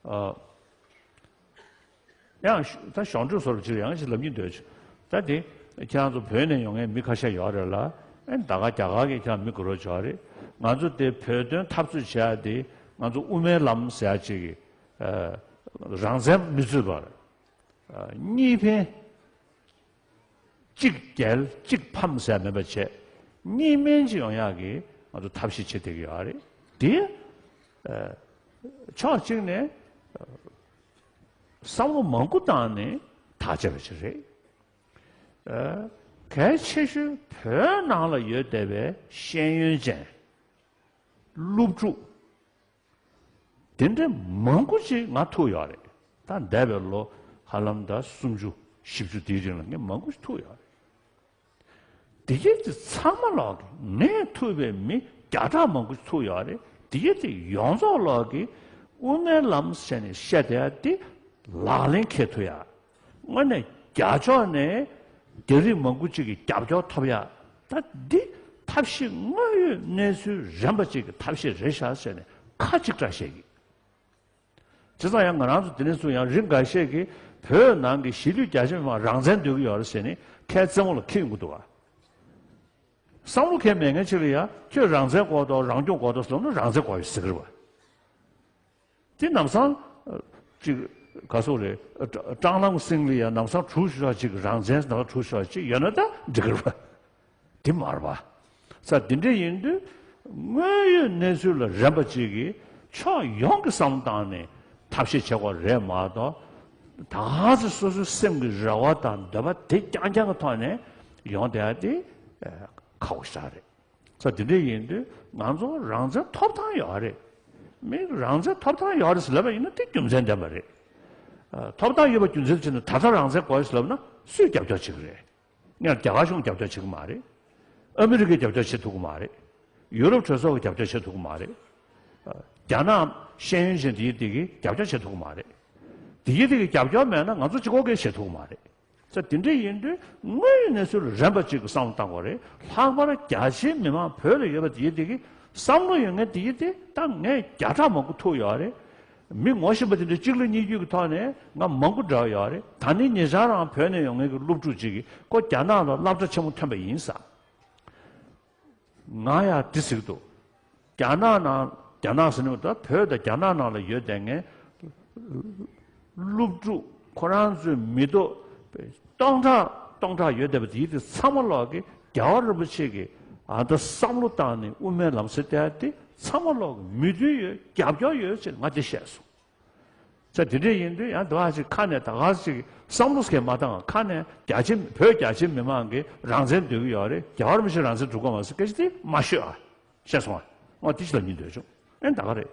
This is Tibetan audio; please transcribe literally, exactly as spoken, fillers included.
ཨ། ཡང་ད་གཞུང་འབྲེལ་སོར་ཕྱིར་ཡང་ཞིག་ལབ་ཀྱི་འདོད་བྱུང་། ད་དེ་ཁྱེད་རང་ཚོ་བོད་ནས་ཡོང་མཁན་མི་ཁ་ཤས་ཡོད་རེད་ལ། ཨེ་ད་ག་རྒྱ་གར་གྱི་ཁྱེད་རང་མི་དགའ་རོགས་བྱས་རེད། ང་ཚོ་དེ་བོད་དོན་འཐབ་རྩོད་བྱེད་ཡ་དེ་ང་ཚོ་དབུ་མའི་ལམ་ཟེར་ཡ་ཅིག་གི་ཨ་རང་བཙན་མི་རྩོད་པར་ཨ་གཉིས་ཕན། གཅིག་རྒྱལ་གཅིག་ཕམ་ཟེར་མེད་པ་བྱས། གཉིས་སྨན་གཅིག་ཡོང་ཡག་གི་ང་ཚོ་ཐབས་ཤེས་བྱེད་བསྡད་ཀྱི་ཡོད་རེད། དེ་ཨ་ཕྱོགས་གཅིག་ནས་ཨ་བསམ་བློ་མང་པོ་བཏང་ནས་ཐག་བཅད་པ་ཞིག་རེད། ཨ་གལ་ཆེ་ཤོས་བོད་ནང་ལ་ཡོད་བསྡད་པའི་ཤེས་ཡོན་ཅན་སློབ་ཕྲུག་དེ་འདྲའི་མང་པོ་ཅིག་ང་ཐུག་ཡོད་རེད། ད་འདས་པའི་ལོ་ཧ་ལམ་ད་སུམ་ཅུ་བཞི་བཅུ་དེའི་རིང་ལ་ངས་མང་པོ་ཞིག་ཐུག་ཡོད་རེད། དེ་གས་དེ་ཚང་མ་ལོག་གི་ངས་ཐུག་པའི་མི་བརྒྱ་ཕྲག་མང་པོ་ཞིག་ཐུག་ཡོད་རེད། དེ་གས་དེ་ཡོངས་རྫོགས་ལོག་གི་དབུ་མའི་ལམ་ཟེར་ནས་བཤད་བསྡད་ཡ་དེ་ལག་ལེན་འཁེལ་ཐུབ་ཡ། དངོས་གནས་རྒྱ་ཕྱོགས་ནས་རྒྱ་རིགས་མང་པོ་ཅིག་གི་རྒྱབ་སྐྱོར་ཐོབ་ཡ། ད་འདི་ཐབས་ཤེས་དངོས་ཡོད་གནས་ཚུལ་རན་པ་ཅིག་གི་ཐབས་ཤེས་རེད་ཤག་ཟེར་ནས་ཁ་གཅིག་གྲགས་བཤད་ཀྱི། བྱས་ཙང་ཡང་ང་རང་ཚོ་དེ་ནས་བཟུང་ཡང་རིགས་འགའ་ཤས་ཀྱིས་བོད་ནང་གི་གཞིས་ལུས་རྒྱ་ཆེ་མི་མང་རང་བཙན་འདོད་ཀྱི་ཡོད་རེད་ཟེར་ནས་ཁའི་རྩེ་མོ་ལ་འཁྱེར་ཡོང་གི་འདུག་ག་བསམ་བློ་འཁྱེར་མེད་མཁན་ཅིག་ལ་ཡ་ཁྱོད་རང་བཙན་དགོས་འདུག་རང་སྐྱོང་དགོས་འདུག་ཟེར་ན་རང་བཙན་དགོས་ཡོད་ཟེར་གི་རེད་བ། དེ་ལམ་སང་ཨ་ཅིག་ག་སོག་རེད། ཨ་ཀྲང་ལམ་སིང་ལ་ཡ་ལམ་སང་གྲུ་ཤོག་ཅིག་རང་བཙན་ལམ་སང་གྲུ་ཤོག་ཅིག་ཡོད་ན་ད་འགྲིག་གི་རེད་བ། དེ་མ་རེད་པ། ས་འདི་འདྲ་ཡིན་དུས་དངོས་ཡོད་གནས་ཚུལ་ལ་རན་པ་ཅིག་གིས་ཕྱོགས་ཡོངས་ཀྱི་བསམ་བློ་བཏང་ནས་ཐབས་ཤེས་བྱེད་དགོས་རེད་མ་གཏོགས། ད་ག་ཚོད་སོ་སོའི་སེམས་ཀྱི་རེ་བ་དང་འདོད་པ་དེ་རྐྱང་རྐྱང་གི་ཐོག་ནས་ཡོང་བསྡད་ཡ་དེ་ཨ་ཁག་པོ་ཞེ་དྲག་རེད། ས་འདི་འདྲ་ཡིན་དུས་ང་ཚོ་རང་བཙན་ཐོབ་ཐང་ཡོད་རེད། མི་རང་བཙན་ཐོབ་ཐང་ཡོད་རེད་ཟེར་ལབ་པ་ཡིན་ན་དེ་རྒྱུ་མཚན་ལྡན་པ་རེད། ཨ་ཐོབ་ཐང་ཡོད་པ་རྒྱུ་མཚན་བྱས་ནས་ད་ལྟ་རང་བཙན་དགོས་ཟེར་ལབ་ན་སུས་རྒྱབ་སྐྱོར་བྱེད་ཀྱི་རེད། སྔོན་རྒྱ་གར་གཞུང་རྒྱབ་སྐྱོར་བྱེད་ཀྱི་མ་རེད། ཨ་མི་རི་ཀས་རྒྱབ་སྐྱོར་བྱེད་ཐུབ་ཀྱི་མ་རེད། ཡུ་རོབ་གྲོས་ཚོགས་ཀྱིས་རྒྱབ་སྐྱོར་བྱེད་ཐུབ་ཀྱི་མ་རེད། རྒྱ་ནག་ཤེས་ཡོན་ཅན་དེ་དེ་གིས་རྒྱབ་སྐྱོར་བྱེད་ཐུབ་ཀྱི་མ་རེད། དེ་གིས་དེ་གིས་རྒྱབ་སྐྱོར་མེད་ན་ང་ཚོ་གཅིག་པོ་གིས་བྱེད་ཐུབ་ཀྱི་མ་རེད། ས་དེ་འདྲ་ཡིན་དུས་དངོས་ཡོད་གནས་ཚུལ་རན་པ་གཅིག་གི་བསམ་བློ་བཏང་དགོས་རེད། ལྷག་པར་རྒྱ་ཆེའི་མི་མང་བོད་ལ་ཡོད་པ་དེ་དེ་གིས་བསམ་བློ་ཡོད་མཁན་དེ་དེ་ད་ངས་བརྒྱ་ཕྲག་མང་པོ་ཐུག་ཡོད་རེད། མི་ངོ་ཤེས་པ་དེ་འདྲ་གཅིག་ལ་གཉིས་བརྒྱུད་ཀྱི་ཐོག་ནས་ང་མང་པོ་འདྲ་བ་ཡོད་རེད། ད་ནི་ཉེ་ཆར་རང་བོད་ནས་ཡོང་མཁན་གྱི་སློབ་ཕྲུག་ཅིག་གིས་ཁོ་རྒྱ་ནག་ལ་སློབ་གྲྭ་ཆེན་མོ་ཐོན་པ་ཡིན་ས། ང་ཡང་འདི་ཟེར་གྱི་འདུག་རྒྱ་ནག་ནང་རྒྱ་ནག་ཟེར་ནས་མ་གཏོགས་བོད་དང་རྒྱ་ནག་ནང་ལ་ཡོད་བསྡད་མཁན་སློབ་ཕྲུག་ཁོ་རང་ཚོའི་མི་ཐོག་སྟོང་ཕྲག་སྟོང་ཕྲག་ཡོད་བསྡད་པ་དེ་ཡིད་དེ་ཚང་མ་ལོག་གི་རྒྱལ་བ་རིན་པོ་ཆེ་གིས་ཨ་ད་བསམ་བློ་བཏང་ནས་དབུ་མའི་ལམ་ཟེར་བསྡད་དེ་ཚང་མ་ལོག་གི་མོས་མཐུན་ཡོད་རྒྱབ་སྐྱོར་ཡོད་ཅེས་ང་དེ་བཤད་སོང་། ས་དེ་འདྲ་ཡིན་དུས་ཡང་དེ་བ་ཞིག་ཁ་ནས་ད་ག་ཞིག་བསམ་བློ་སྐྱེ་མ་བཏང་། ཁ་ནས་རྒྱ་ཆེ་བོད་རྒྱ་ཆེ་མི་མང་གིས་རང་བཙན་འདོད་ཀྱི་ཡོད་རེད། རྒྱལ་བ་རིན་པོ་ཆེ་རང་བཙན་སྒྲུབ་ཀྱི་མ་ཟེར་སྐད་ཆ་དེ་མ་ཤོད་ཨ། ཤེས་སོང་ཨ། ང་དེ་ཞིག་ལ་ཉིན་འདོད་བྱུང་ཨེ་ད་ག་རེད།